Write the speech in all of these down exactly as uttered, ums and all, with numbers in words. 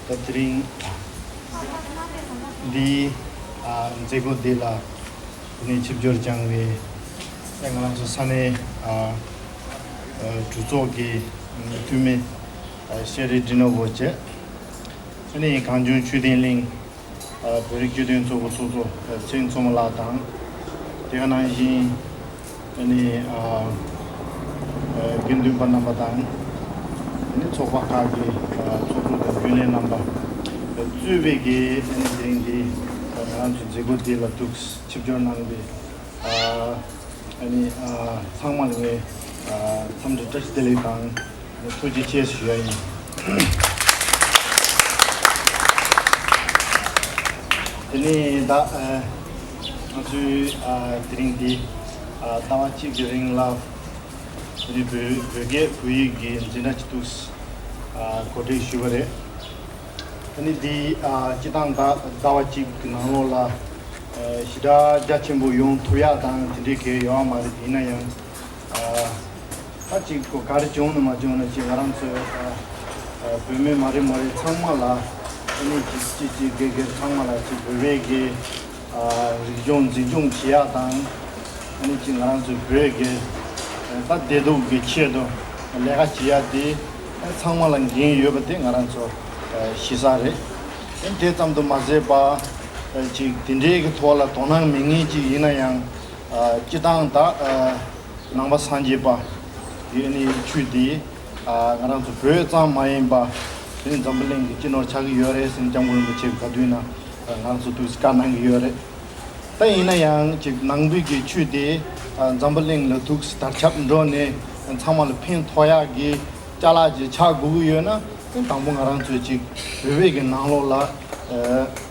ད་དེ་རིང་འདིའི་ཨ་མཛད་སྒོ་འདི་ལ་དེ་ནས་ཆིབས་བསྒྱུར་བསྐྱངས་པའི་ཨ་ང་རང་ཚོ་ས་གནས་ཨ་ཨ་གྲོས་ཚོགས་ཀྱི་འཐུས་མི་ཨ་ཤེས་རིག་སྒྲིག་ནོར་བུ་བཅས། དེ་ནས་གངས་ལྗོངས་ཆོས་ལྡན་གླིང་ཨ་བོད་རིགས་སྤྱི་མཐུན་ཚོགས་པ་ཚོགས་གཙོ་ཨ་ཚེ་རིང་མཚོ་མོ་ལགས་དང་། དེ་ག་ནང་བཞིན་ཨ་ནི་ཨ་ཨ་དགེ་འདུན་པ་རྣམ་པ་དང་། ཨ་ནི་ཚོགས་པ་ཁག་གི་ཨ་ཚོགས་གཙོ་དང་རྒྱུན་ལས་རྣམ་པ་གཙོས་པའི་གི་ཨ་ནི་དེ་རིང་འདི་ང་རང་ཚོ་མཛད་སྒོ་འདི་ལ་ཐུགས་ཆིབས་བསྒྱུར་གནང་བའི་ཨ་ཨ་ནི་ཨ་ཚང་མ་ལ་ངས་ཨ་འཚམས་འདྲི་བཀྲ་ཤིས་བདེ་ལེགས་དང་ཐུགས་རྗེ་ཆེ་ཞུ་ཡ་ཡིན། དེ་ནས་ད་ཨ་ང་ཚོའི་ཨ་དེ་རིང་འདི་ཨ་ཟླ་བ་གཅིག་གི་རིང་ལ་དེ་ནས་བོད་བོད་སྐད་བོད་ཡིག་གི་འཛིན་གྲྭ་ཅིག་ཏུ་ཨ་གོ་སྒྲིག་ཞུས་པ་རེད། ཨ་ནི་འདི་ཨ་སྤྱི་བཏང་ད་ཟླ་བ་གཅིག་གི་ནང་ལོགས་ལ་ཨ་ཞེ་དྲག་རྒྱ་ཆེན་པོ་ཡོང་ཐུབ་ཡག་དང་དེ་འདྲའི་གལ་ཡོད་མ་རེད། ཡིན་ན་ཡང་ཨ་ད་ཅིག་གོ་ག་རེ་བྱུང་ན་མ་བྱུང་ན་ཅིག་ང་རང་ཚོ་ཨ་ཨ་བོད་མི་མ་རེད་མ་རེད་ཚང་མ་ལ་ཨ་ནི་ཅིག་ཅིག་ཅིག་སྒེར་སྒེར་ཚང་མ་ལ་ཅིག་བོད་པའི་གི་ཨ་རིག་གཞུང་འཛིན་སྐྱོང་བྱེད་ཡག་དང་། ཨ་ནི་ཅིག་ང་རང་ཚོའི་བོད་ཀྱི་ད་བདེ་སྡུག་གི་ཆེད་དུ་ལས་ཀ་བྱེད་ཡག་དེ་ཚང་མ་ལ་འགན་ཡོད་པ་དེ་ང་རང་ཚོ་ཤེས་ས་རེད། དེ་ཙམ་དུ་མ་ཟད་པ་ཅིག་དེ་འདྲའི་གི་ཐོག་ལ་དོ་སྣང་མེད་མཁན་ཅིག་ཡིན་ན་ཡང་སྤྱི་བཏང་ད་ནང་པ་སངས་རྒྱས་པ་ཡོད་ནི་ཆོས་དེ་ང་རང་ཚོ་བོད་ཙམ་མ་ཡིན་པ་དེ་ནི་འཛམ་བུ་གླིང་གི་སྤྱི་ནོར་ཆགས་ཀྱི་ཡོད་རེད་ཟེར་ནས་སྐྱབས་མགོན་རིན་པོ་ཆེ་གི་བཀའ་དུས་ན་ང་རང་ཚོ་ཐུགས་བཀའ་གནང་གི་ཡོད་རེད། ད་ཡིན་ན་ཡང་ཅིག་ནང་པའི་གི་ཆོས་དེ་འཛམ་བུ་གླིང་ལ་ཐུགས་དར་ཁྱབ་འགྲོ་ནས་ཚང་མ་ལ་ཕན་ཐོགས་ཡག་གི་ཅ་ལག་ཅིག་ཆགས་དགོས་ཀྱི་ཡོད་ན་དང་པོ་ང་རང་ཚོས་ཅིག་བོད་པའི་གི་ནང་ལོགས་ལ་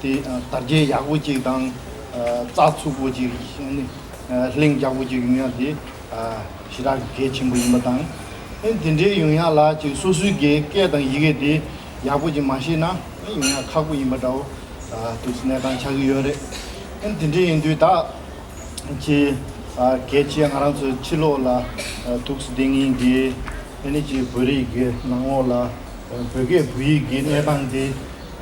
དེ་དར་རྒྱས་ཡག་པོ་ཅིག་དང་རྩ་ཚུགས་པོ་ཅིག་ལྷིང་འཇགས་པོ་ཅིག་ཡོང་ཡག་དེ་ཞེ་དྲག་གལ་ཆེན་པོ་ཡིན་པ་དང་། ཨེ་དེ་འདྲའི་ཡོང་ཡག་ལ་ཅིག་སོ་སོའི་གི་སྐད་དང་ཡི་གེ་དེ་ཡག་པོ་ཅིག་མ་ཤེས་ན་ཨེ་ཡོང་ཡག་ཁག་པོ་ཡིན་པ་འདྲ་བོ་ཨ་ཐུགས་སུ་གནས་སྟངས་ཆགས་ཀྱི་ཡོད་རེད། ཨེ་དེ་འདྲའི་ཡིན་དུས་ད་ཅིག་ཨ་གལ་ཆེ་ང་རང་ཚོའི་ཕྱི་ལོགས་ལ་ཨ་ཐུགས་སུ་བསྡད་མཁན་གི་ཨེ་ནི་ཅིག་བོད་རིགས་ཀྱི་ནང་ལོགས་ལ་ཨ་བོད་སྐད་བོད་ཡིག་གི་གནས་སྟངས་དེ་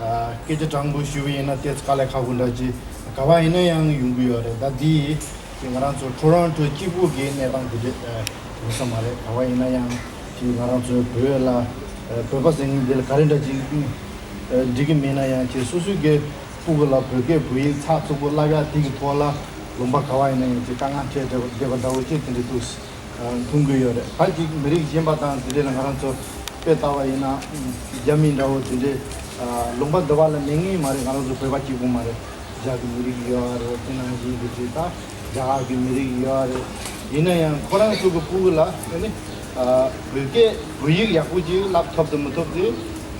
ཨ་སྐད་ཆ་དྲང་པོ་ཞུ་བ་ཡིན་ན་ཏོག་ཙམ་དཀའ་ལས་ཁག་པོ་འདྲ་ཅིག་ག་པར་ཡིན་ན་ཡང་ཡོང་གི་ཡོད་རེད། ད་འདི་ཅིག་ང་རང་ཚོ་ཊོ་རོན་ཊོ་གཅིག་པུ་གི་གནས་སྟངས་དེ་འདྲ་ཡིན་ས་མ་རེད། ག་པར་ཡིན་ན་ཡང་ཅིག་ང་རང་ཚོའི་བོད་ལ་བོད་པ་ཟེར་མཁན་འདི་ལ་ག་རེ་འདྲ་ཅིག་འགྲིག་གི་མེད་ན་ཡང་ཅིག་སོ་སོའི་གི་སྤུ་གུ་ལ་བོད་སྐད་བོད་ཡིག་ཚགས་ཚུད་པོ་བསླབ་ཡག་དེ་གི་ཐོག་ལ་ལུང་པ་ག་པར་ཡིན་ན་ཡང་ཅིག་དཀའ་ངལ་འཕྲད་བསྡད་པ་འདྲ་བོ་ཅིག་དེ་འདྲ་འདུག་མཐོང་གི་ཡོད་རེད། ད་ཅིག་མི་རིགས་གཞན་པ་དང་དེ་འདྲ་ལ་ང་རང་ཚོ་དཔེ་ལྟ་བ་ཡིན་ན་རྒྱ་མི་འདྲ་བོ་དེ་འདྲ་ལུང་པ་འདི་པ་ལ་མེད་ངེས་མ་རེད། ང་རང་ཚོ་བོད་པ་གཅིག་པུ་མ་རེད། རྒྱ་གི་མི་རིགས་ཡོད་རེད། དེ་ནང་བཞིན་གྱི་ཅིག་ད་རྒྱ་གར་གྱི་མི་རིགས་ཡོད་རེད། ཡིན་ན་ཡང་ཁོ་རང་ཚོ་གི་སྤུ་གུ་ལ་ཨ་ནི་ཨ་བོད་སྐད་བོད་ཡིག་ཡག་པོ་ཅིག་བསླབ་ཐུབ་དང་མི་ཐུབ་དེ་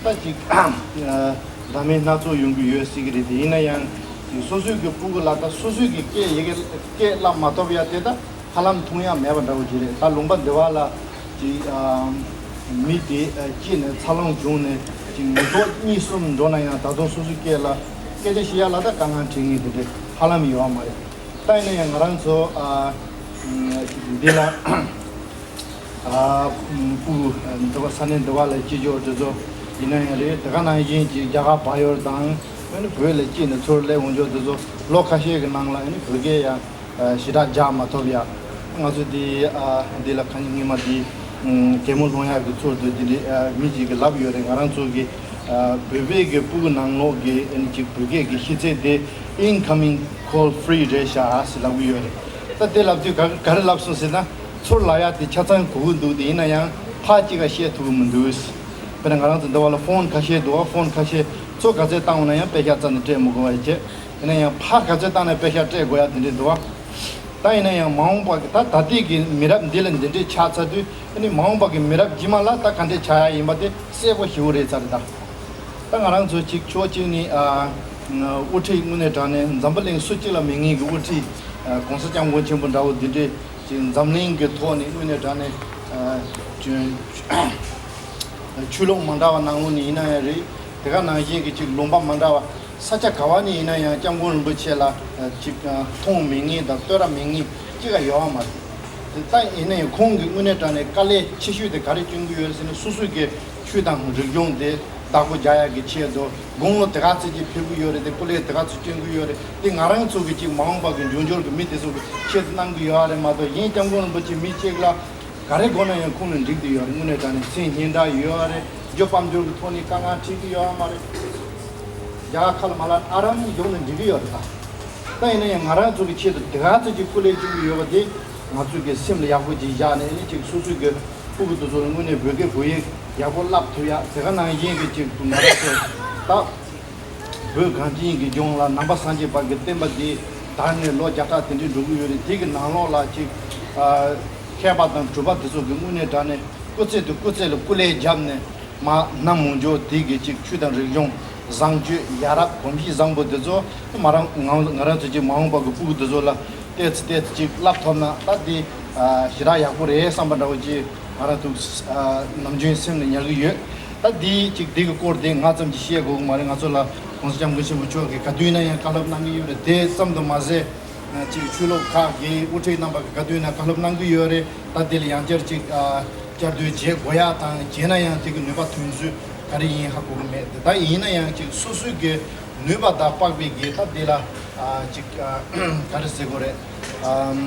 ད་ཅིག་ཨ་འདྲ་མིན་སྣ་ཚོགས་ཡོང་གི་ཡོད་སྲིད་ཀྱི་རེད། དེ་ཡིན་ན་ཡང་ཅིག་སོ་སོའི་གི་སྤུ་གུ་ལ་ད་སོ་སོའི་གི་སྐད་ཡི་གེ་སྐད་བསླབ་མ་ཐུབ་ཡ་དེ་ད་ཧ་ལམ་མཐོང་ཡ་མེད་པ་འདྲ་བོ་ཅིག་རེད། ད་ལུང་པ་འདི་པ་ལ་ཅིག་ཨ་མི་དེ་ཨ་སྐྱེས་ནས་འཚར་ལོངས་བྱུང་ནས་ཅིག་མི་ཐོག་གཉིས་གསུམ་འགྲོ་ན་ཡང་ད་དུང་སོ་སོའི་སྐད་ལ་སྐད་ཆ་བཤད་ཡ་ལ་ད་དཀའ་ངལ་འཕྲད་ངེས་དེ་འདྲ་ཧ་ལམ་ཡོད་མ་རེད། ད་ཡིན་ན་ཡང་ང་རང་ཚོ་ཨ་འདི་ལ་ཨ་སྤུ་གུ་འདི་པ་ས་གནས་འདི་པ་ལ་སྐྱེས་འབྱོར་དེ་ཚོ་ཡིན་ན་ཡང་རེད། དེ་ག་ནང་བཞིན་ཅིག་རྒྱ་གར་བལ་ཡུལ་དང་ཨ་ནི་བོད་ལ་སྐྱེས་ནས་ཚུར་སླེབས་འོང་འབྱོར་དེ་ཚོ་ལོ་ཁ་ཤས་ཀྱི་ནང་ལ་ཨ་ནི་བོད་སྐད་ཡང་ཨ་ཞེ་དྲག་སྦྱར་མ་ཐུབ་ཡ། ང་ཚོ་འདི་ཨ་འདི་ལ་ཁ་ཉིན་སྔོན་མ་འདི་ཨ་གད་མོ་སློང་ཡག་གི་ཚུལ་དུ་འདི་འདྲའི་ཨ་མི་གཅིག་གིས་ལབ་ཡོད་རེད། ང་རང་ཚོ་གི་ཨ་བོད་པའི་གི་སྤུ་གུ་ནང་ལོགས་ཀྱི་ཨ་ནི་གཅིག་བོད་སྐད་ཀྱི་ཤེས་ཚད་དེ་incoming call free རེད་ཤག་ཟེར་ལབ་ཀྱི་ཡོད་རེད། ད་དེ་ལབ་དུས་ག་ག་རེ་ལབ་སོང་ཟེར་ན་ཚུར་ལབ་ཡག་དེ་ཆ་ཚང་དགོས་ཀྱི་འདུག་དེ་ཡིན་ན་ཡང་ཕར་གཅིག་ག་བཤད་ཐུབ་ཀྱི་མི་འདུག་དཔེར་ན་ང་རང་ཚོ་འདི་པ་ལ་ཕོན་ཁ་ཤས་འདུག་ཕོན་ཁ་ཤས་ཚུར་ག་ཚོད་བཏང་འོང་ན་ཡང་པེ་ཤག་རྩ་ནས་སྤྲད་མི་དགོས་པ་བྱས། ཡིན་ན་ཡང་ཕར་ག་ཚོད་བཏང་ན་པེ་ཤག་སྤྲད་དགོས་ཡ་དེ་འདྲས་འདུག་བ། ད་ཡིན་ན་ཡང་མ་འོངས་པ་གི་ད་ད་ལྟའི་གི་མི་རབས་འདི་ལ་འདི་འདྲས་ཆགས་ཚར་དུས་ཨ་ནི་མ་འོངས་པ་གི་མི་རབས་རྗེས་མ་ལ་ད་ག་འདྲས་ཆགས་ཡ་ཡིན་པ་དེ་གསལ་པོ་ཞེ་པོ་རེད་ཚར་རེད་ད། ད་ང་རང་ཚོ་གཅིག་ཕྱོགས་གཅིག་ནས་ཨ་དབུ་ཁྲིད་དངོས་གནས་དྲང་གནས་འཛམ་བུ་གླིང་སུ་གཅིག་ལ་མེད་ངེས་ཀྱི་དབུ་ཁྲིད་ཨ་༸གོང་ས་༸སྐྱབས་མགོན་ཆེན་པོ་འདྲ་བོ་འདི་འདྲས་ཅིག་འཛམ་གླིང་གི་ཐོག་ནས་དངོས་གནས་དྲང་གནས་ཨ་ཅུང་ཆོས་ལུགས་མ་འདྲ་བ་ནང་ལོགས་ནས་ཡིན་ན་ཡང་རེད། དེ་ག་ནང་བཞིན་གྱི་ཅིག་ལུང་པ་མ་འདྲ་བ་ས་ཆ་ག་བ་ནས་ཡིན་ན་ཡང་༸སྐྱབས་མགོན་རིན་པོ་ཆེ་ལ་ཅིག་མཐོང་མེད་ངེས་དང་བསྟོད་ར་མེད་ངེས་གཅིག་ག་ཡོད་པ་མ་རེད། དེ་ལྟ་ཡིན་ན་ཡང་ཁོང་གི་དངོས་གནས་དྲང་གནས་དཀའ་ལས་ཆེ་ཤོས་དེ་ག་རེ་བསྐྱོན་གྱི་ཡོད་ཟེར་ན་སོ་སོའི་གི་ཆོས་དང་རིག་གཞུང་དེ་ བདག་པོ་རྒྱག་ཡག་གི་ཆེད་དུ་དགུང་ལོ་དེ་ག་ཚོད་ཅིག་ཕེབས་ཀྱི་ཡོད་རེད། དེ་སྐུ་ལས་དེ་ག་ཚོད་བསྐྱོན་གྱི་ཡོད་རེད། དེ་ང་རང་ཚོ་གི་ཅིག་མ་འོངས་པ་གི་འབྱུང་འགྱུར་གྱི་མི་དེ་ཚོ་གི་ཆེད་དུ་གནང་གི་ཡོད་རེད་མ་གཏོགས། གཞན་སྐྱབས་མགོན་རིན་པོ་ཆེ་མི་གཅིག་ལ་ག་རེ་དགོས་ན་ཡང་ཁོང་ལ་འགྲིག་བསྡད་ཡོད་རེད། དངོས་གནས་དྲང་གནས་མཚན་སྙན་གྲགས་ཡོད་རེད། རྒྱུ་དཔལ་འབྱོར་གྱི་ཐོག་ནས་དཀའ་ངལ་འཕྲད་ཀྱི་ཡོད་མ་རེད། རྒྱ་གར་ཁ་ལ་མ་ལ་ཨ་རམ་ཡོང་ནས་འགྲིག་གི་ཡོད་རེད། ད་ད་ཡིན་ན་ཡང་ང་རང་ཚོ་གི་ཆེད་དུ་དེ་ག་ཚོད་ཅིག་སྐུ་ལས་བསྐྱོན་གྱི་ཡོད་པ་དེ་ང་ཚོ་གི་སེམས་ལ་ཡག་པོ་ཅིག་བཞག་ནས། ཨ་ནི་ཅིག་སོ་སོའི་གི་ཕྲུ་གུ་དེ་ཚོ་ལ་དངོས་གནས་བོད་སྐད་བོད་ཡིག་ཡག་པོ་བསླབ་ཐུབ་ཡ། དེ་ག་ནང་བཞིན་གི་ཅིག་ང་རང་ཚོ་ད་བོད་གངས་ཅན་གྱི་ལྗོངས་ལ་ནང་པ་སངས་རྒྱས་པ་གི་བསྟན་པ་འདི་དར་ནས་ལོ་བརྒྱ་ཕྲག་དེ་འདྲའི་འགྲོ་གི་ཡོད་རེད། དེ་གི་ནང་ལོགས་ལ་ཅིག་ཨ་མཁས་པ་དང་གྲུབ་པ་དེ་ཚོ་གི་དངོས་གནས་དྲང་གནས་སྐུ་ཚེ་དང་སྐུ་ཚེ་ལ་སྐུ་ལས་བརྒྱབ་ནས། མ་གནམ་མང་ཇོ་དེ་གི་ཅིག་ཆོས་དང་རིག་གཞུང་བཟང་སྤྱོད་ཡ་རབས་གོམས་གཤིས་བཟང་པོ་དེ་ཚོ་མ་རང་ང་ང་རང་ཚོ་ཅིག་མ་འོངས་པ་གི་ཕྲུ་གུ་དེ་ཚོ་ལ་ཏོག་ཙམ་ཏོག་ཙམ་ཅིག་བསླབ་ཐུབ་ན་ད་དེ་ཨ་ཞེ་དྲག་ཡག་པོ་རེད་བསམ་པ་འདྲ་བོ་ཅིག་ང་རང་ཐུགས་ཨ་ནམ་རྒྱུན་སེམས་ནས་ཉར་གི་ཡོད། ད་དེ་ཅིག་དེ་གི་སྐོར་དེ་ང་ཙམ་གྱིས་བཤད་དགོས་གི་མ་རེད། ང་ཚོ་ལ་༸གོང་ས་༸སྐྱབས་མགོན་ཆེན་པོ་མཆོག་གིས་ག་དུས་ན་ཡང་བཀའ་སློབ་གནང་གི་ཡོད་རེད། དེ་ཙམ་དུ་མ་ཟད། ཅིག་ཆོས་ལུགས་ཁག་གི་དབུ་ཁྲིད་རྣམ་པ་གི་ག་དུས་ན་བཀའ་སློབ་གནང་གི་ཡོད་རེད། ད་དེ་ལ་ཡང་བསྐྱར་ཅིག་ཨ་བསྐྱར་ཟློས་བྱེད་དགོས་ཡ་དང་བྱས་ན་ཡང་དེ་གི་ནུས་པ་ཐོན་ཚུལ་ག་རེ་ཡིན་ཧ་གོ་གི་མེད། དེ་ད་ཡིན་ན་ཡང་ཅིག་སོ་སོའི་གི་ནུས་པ་དང་དཔག་པའི་གི་ད་དེ་ལ་ཨ་ཅིག་ཨ་ག་རེ་ཟེར་དགོས་རེད། ཨམ་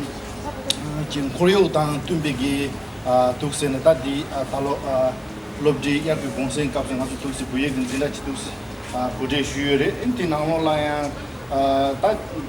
ཅིག་ཁོར་ཡུག་དང་བསྟུན་པའི་གི་ཨ་འདུག་ཟེར་ནས། ད་དེ་ཨ་ད་ལོ་ཨ་སློབ་གྲྭའི་དབྱར་གྱི་གུང་སེང་སྐབས་སུ་ང་ཚོ་འདུག་སེ་བོད་ཡིག་གི་འཛིན་གྲྭ་ཅིག་འདུག་སེ་ཨ་གོ་སྒྲིག་ཞུས་ཡོད་རེད། ཨ་དེ་ནང་ལོགས་ལ་ཡང་། ཨ་ད་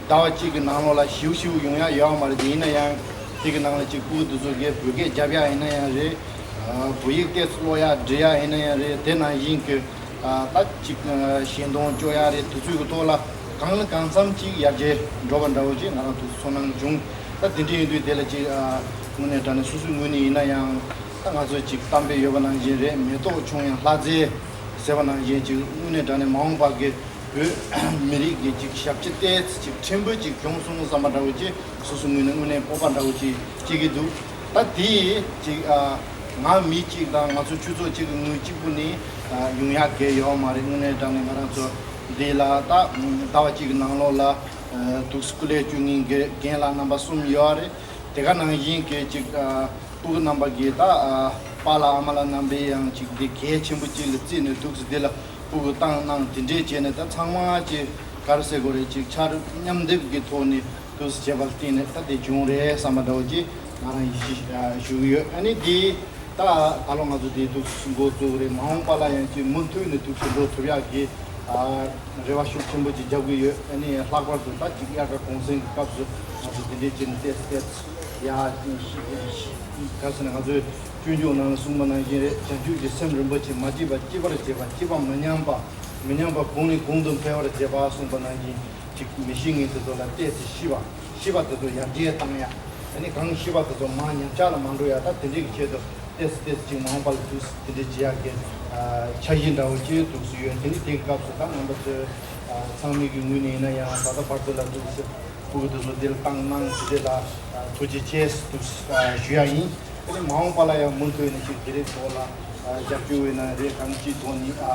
ཟླ་བ་གཅིག་གི་ནང་ལོགས་ལ་ཞེ་པོ་ཞེ་པོ་ཡོང་ཡ་ཡོད་མ་རེད། དེ་ཡིན་ན་ཡང་དེ་གི་ནང་ལ་ཅིག་ཕྲུ་གུ་དེ་ཚོ་གིས་བོད་སྐད་རྒྱབ་ཡ་ཡིན་ན་ཡང་རེད། ཨ་བོད་ཡིག་ཏོག་ཙམ་ཀློག་ཡ་འབྲི་ཡ་ཡིན་ན་ཡང་རེད། དེ་ནང་བཞིན་གྱི་ཨ་ད་ཅིག་ཨ་ཤེས་མཐོང་སྐྱོ་ཡ་རེད། དེ་ཚོའི་གི་ཐོག་ལ་གང་ལ་གང་འཚམ་ཅིག་ཡར་རྒྱས་འགྲོ་བ་འདྲ་བོ་ཅིག་ང་རང་ཚོ་ཚོར་སྣང་བྱུང་། ད་དེ་འདྲ་ཡིན་དུས་དེ་ལ་ཅིག་ཨ་དངོས་གནས་དྲང་གནས་སོ་སོའི་ངོས་ནས་ཡིན་ན་ཡང་། ད་ང་ཚོ་ཅིག་གཏམ་དཔེ་ཡོད་པ་ནང་བཞིན་རེད། མེ་ཏོག་ཆུང་ཡང་ལྷ་རྫས་ཟེར་བ་ནང་བཞིན་ཅིག་དངོས་གནས་དྲང་གནས་མ་འོངས་པ་གི་བོད་མི་རིགས་ཀྱི་ཅིག་ཞབས་ཕྱི་ཏོག་ཙམ་ཅིག་ཕྲན་བུ་ཅིག་བྱུང་སོང་བསམ་པ་འདྲ་བོ་ཅིག་སོ་སོའི་ངོས་ནས་དངོས་གནས་སྤོབས་པ་འདྲ་བོ་ཅིག་སྐྱེ་གི་འདུག། ད་དེ་ཅིག་ཨ་ང་མི་གཅིག་དང་ང་ཚོ་ཆོས་ཚོགས་གཅིག་གི་ངོས་གཅིག་པུ་ནས་ཨ་ཡོང་ཡག་གི་ཡོད་མ་རེད། དངོས་གནས་དྲང་གནས་ང་རང་ཚོ་འདི་ལ་ད་ཟླ་བ་གཅིག་གི་ནང་ལོགས་ལ་ཨ་འདུག་སེ་སྐུ་ལས་བསྐྱོན་མཁན་གྱི་རྒན་ལགས་རྣམ་པ་གསུམ་ཡོད་རེད། དེ་ག་ནང་བཞིན་གྱི་ཅིག་ཨ་སྤུ་གུ་རྣམ་པ་གིས་ད་ཨ་པཱ་ལགས་ཨ་མ་ལགས་རྣམ་པས་ཡང་ཅིག་འདི་གལ་ཆེན་པོ་ཅིག་ལ་བརྩིས་ནས་འདུག་སེ་འདི་ལ་སྤུ་གུ་བཏང་གནང་དེ་འདྲས་བྱས་ནས། ད་ཚང་མ་ཅིག་ག་རེ་ཟེར་དགོས་རེད། ཅིག་ཆར་མཉམ་སྡེབ་ཀྱི་ཐོག་ནས་འདུག་སེ་བྱས་པ་ལ་བརྟེན་ནས་ད་དེ་བྱུང་རེད་བསམ་པ་འདྲ་བོ་ཅིག་ང་རང་ཡིད་ཆེས་ཨ་ཞུ་གི་ཡོད། ཨ་ནི་དེ་ད་ད་ལོ་ང་ཚོ་དེ་འདུག་སེ་འགོ་བཙུགས་རེད། མ་འོངས་པ་ལ་ཡང་ཅིག་མུ་མཐུད་ནས་འདུག་སེ་འགྲོ་ཐུབ་ཡག་གི་ཨ་རེ་བ་ཤུགས་ཆེན་པོ་ཅིག་རྒྱག་གི་ཡོད། ཨ་ནི་ལྷག་པར་དུ་ད་ཅིག་དབྱར་ཁ་གུང་སེང་གི་སྐབས་སུ་ང་ཚོ་དེ་འདྲའི་བྱས་ནས་ཏོག་ཙམ་ཏོག་ཙམ་ཡ་ག་རེ་ཟེར་ན། ང་ཚོའི་སྤྱོད་འཇུག་ནང་ལ་གསུངས་པ་ནང་བཞིན་རེད། བྱང་ཆུབ་ཀྱི་སེམས་རིན་པོ་ཆེ། མ་སྐྱེས་པ་སྐྱེས་པར་བྱེད་པ། སྐྱེས་པ་མི་ཉམས་པ། མི་ཉམས་པ་གོང་ནས་གོང་དུ་འཕེལ་བར་བྱེད་པ་གསུངས་པ་ནང་བཞིན། ཅིག་མི་ཤི་ངེས་དེ་ཚོ་ལ་ཏོག་ཙམ་ཤི་བ། ཤི་བ་དེ་ཚོ་ཡར་རྒྱས་བཏང་ཡ། ཨ་ནི་གང་ཤི་བ་དེ་ཚོ་མར་ཉམས་ཆག་ལ་མ་འགྲོ་ཡ། ད་དེ་འདྲའི་གི་ཆེད་དུ་ཏོག་ཙམ་ཏོག་ཙམ་ཅིག་མ་འོངས་པ་ལ་འདུག་སེ་དེ་འདྲའི་བྱེད་ཡག་གི་ཨ་འཆར་གཞི་འདྲ་བོ་ཅིག་འདུག་སེ་ཡོད། དེ་ནི་དེའི་སྐབས་སུ་ད་རྣམ་པ་ཚོས་ཨ་ཚང་མའི་གི་ངོས་ནས་ཡིན་ན་ཡང་ད་ལྟ་བར་དུ་ལ་འདུག་སེ་སྤུ་གུ་དེ་ཚོ་འདིར་བཏང་གནང་དེ་འདྲ་ལ་ཨ་ཐུགས་རྗེ་ཆེ་འདུག་སེ་ཞུ་ཡ་ཡིན། དེ་ནི་མ་འོངས་པ་ལ་ཡང་མུ་མཐུད་ནས་ཅིག་དེ་རིགས་ཐོག་ལ་ཨ་རྒྱབ་སྐྱོར་བྱས་ན་རེད། གང་ཅིའི་ཐོག་ནས་ཨ་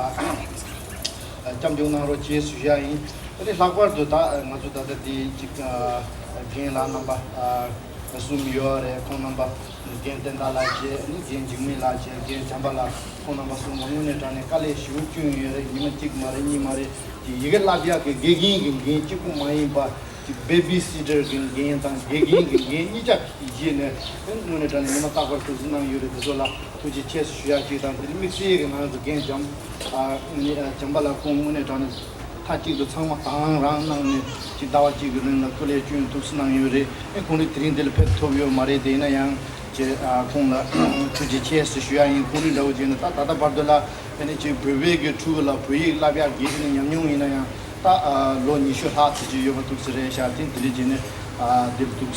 སྐྱབས་འཇུག་གནང་རོགས་བྱེད་ཞུ་ཡ་ཡིན། དེ་ནས་ལྷག་པར་དུ་ད་ང་ཚོ་ད་ལྟ་དེ་གཅིག་རྒན་ལགས་རྣམ་པ་གསུམ་ཡོད་རེད། ཁོང་རྣམ་པ་རྒན་བསྟན་དར་ལགས་བྱས། ཨ་ནི་རྒན་འཇིགས་མེད་ལགས་བྱས། རྒན་བྱམས་པ་ལགས། ཁོང་རྣམ་པ་གསུམ་པོ་དངོས་གནས་དྲང་གནས་དཀའ་ལས་ཞེ་པོ་བསྐྱོན་ཡོད་རེད། ཉི་མ་གཅིག་མ་རེད། གཉིས་མ་རེད། དེ་ཡི་གེ་བསླབ་ཡག་གི་དགེ་རྒན་གྱི་འགན་གཅིག་པུ་མ་ཡིན་པ། ཅིག་བེ་བི་སི་ཊར་གྱི་འགན་དང་དགེ་རྒན་གྱི་འགན་གཉིས་ཆ་བཞེས་ནས་དངོས་གནས་དྲང་གནས་ཉི་མ་རྟག་པར་དུ་གཟིགས་གནང་ཡོད་རེད། དེ་ཚོ་ལ་ཐུགས་རྗེ་ཆེ་ཞུ་ཡ་གཅིག་དང་། དེ་ནས་དམིགས་བསལ་གྱི་ང་རང་ཚོ་རྒན་བྱམས་ཨ་ནི་ཨ་བྱམས་པ་ལགས། ཁོང་དངོས་གནས་དྲང་གནས་མཐའ་གཅིག་ཏུ་ཚང་མ་དང་རང་གནང་ནས་ཅིག་ཟླ་བ་གཅིག་གི་རིང་ལ་སྐུ་ལས་བསྐྱོན་ཐུགས་གཟིགས་གནང་ཡོད་རེད། ཨེ་ཁོང་རེ་དེ་རིང་འདི་ལ་ཕེབས་ཐུབ་ཡོད་མ་རེད། དེ་ཡིན་ན་ཡང་ཅེས་ཨ་ཁོང་ལ་ཐུགས་རྗེ་ཆེ་ཞུ་ཡ་ཡིན། ཁོང་རེ་འདྲ་བོ་བྱས་ན་ད་ད་ལྟ་བར་དུ་ལ་ཨ་ནི་ཅིག་བོད་པའི་གི་ཕྲུ་གུ་ལ་བོད་ཡིག་བསླབ་ཡག་གི་ཨ་ནི་ཉམས་མྱོང་ཡིན་ན་ཡང་། ད་ཨ་ལོ་ཉི་ཤུ་ལྷག་ཙམ་ཅིག་ཡོད་པ་འདུག་ས་རེད་ཤག་དེ་འདི་འདྲ་བྱས་ནས་ཨ་འདིར་འདུག་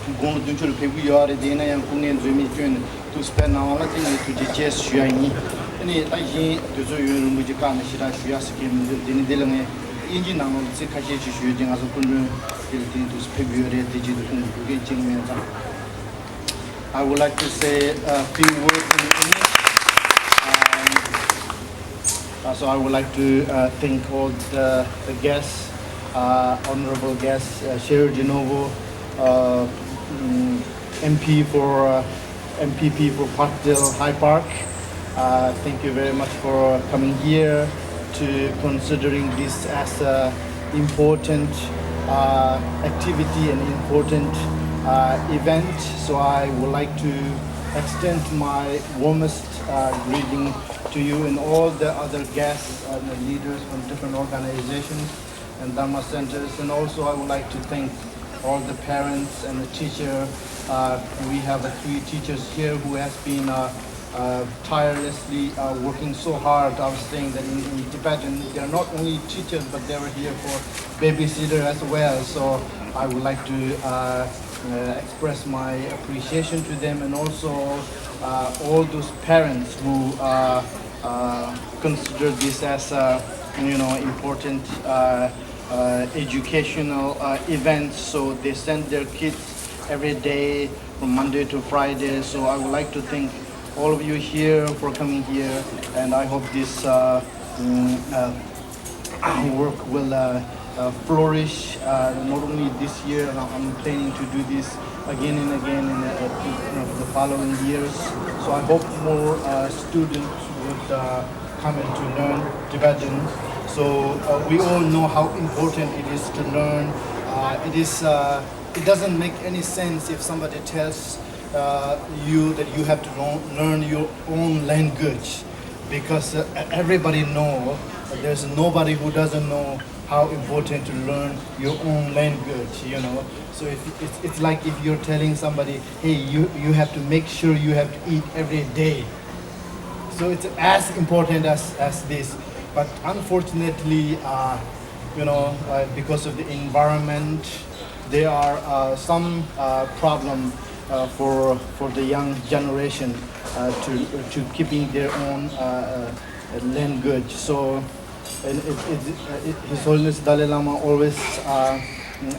དགུང་ལོ་བདུན་ཅུ་ལ་ཕེབས་ཀྱི་ཡོད་རེད། དེ་ཡིན་ན་ཡང་སྐུ་ངལ་འཛེམས་མེད་བསྐྱོན་ནས་འདུག་ཕེབས་གནང་བ་ལ་དེ་ངས་ཐུགས་རྗེ་ཆེ་ཞུ་ཡ་ཡིན། ཨ་ནི་ད་གཞན་དུས་ཚོད་ཡུན་རིང་པོ་ཅིག་བཀག་ནས་ཞེ་དྲག་ཞུ་ཡ་ཟེར་མཁན་མི་འདུག་དེ་ནི་འདི་ལ་ངས་དབྱིན་ཇིའི་ནང་ལོགས་ལ་ཚིག་ཁ་ཤས་ཅིག་ཞུ་ཡ་ཅིག་ང་ཚོ་སྐུ་མགྲོན་འདི་ལ་དེ་འདུག་ཕེབས་ཀྱི་ཡོད་རེད། དེ་རྗེས་དུ་ཁོང་གི་འགྲོ་སྐད་ཅིག་མེད་ཙང་། I would like to say a few words in English. Um, uh, so I would like to uh, thank all the, the guests, uh, honorable guests, uh, Sherry Genovo, uh, mm, M P for uh, M P P for Parkdale High Park, Uh, thank you very much for coming here to considering this as a important uh, activity and important uh, event. So I would like to extend my warmest uh, greeting to you and all the other guests and the leaders from different organizations and Dharma centers. And also, I would like to thank all the parents and the teacher. Uh, we have uh, three teachers here who has been uh, uh, tirelessly uh, working so hard. I was saying that in, in Tibetan, they are not only teachers, but they were here for babysitter as well. So I would like to uh, uh, express my appreciation to them, and also uh, all those parents who uh, uh, consider this as a you know important uh, uh, educational uh, event. So they send their kids every day from Monday to Friday. So I would like to thank all of you here for coming here, and I hope this uh, mm, uh, work will uh, uh, flourish uh, not only this year. And I'm planning to do this again and again in the, in the following years. So I hope more uh, students would uh, come and to learn Tibetan. So uh, we all know how important it is to learn. Uh, it is. Uh, it doesn't make any sense if somebody tells uh, you that you have to learn, learn your own language, because uh, everybody know that there's nobody who doesn't know how important to learn your own language, you know. So if it's, it's like if you're telling somebody, hey, you, you have to make sure you have to eat every day. So it's as important as, as this. But unfortunately, uh, you know, uh, because of the environment, there are uh, some uh, problem uh, for for the young generation uh, to to keeping their own uh, uh, language. So, and it, it, uh, it, His Holiness Dalai Lama always uh,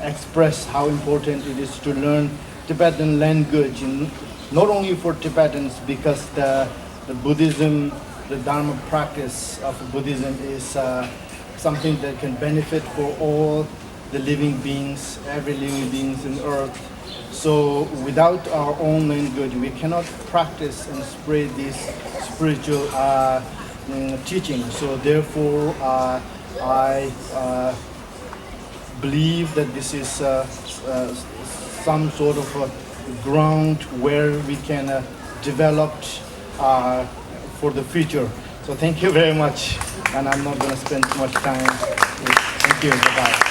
express how important it is to learn Tibetan language, in, not only for Tibetans, because the, the Buddhism, the Dharma practice of Buddhism is uh, something that can benefit for all the living beings, every living beings in earth. So without our own language, we cannot practice and spread this spiritual uh, mm, teaching. So therefore, uh, I uh, believe that this is uh, uh, some sort of a ground where we can uh, develop uh, for the future. So thank you very much, and I'm not going to spend too much time. Thank you. Bye-bye.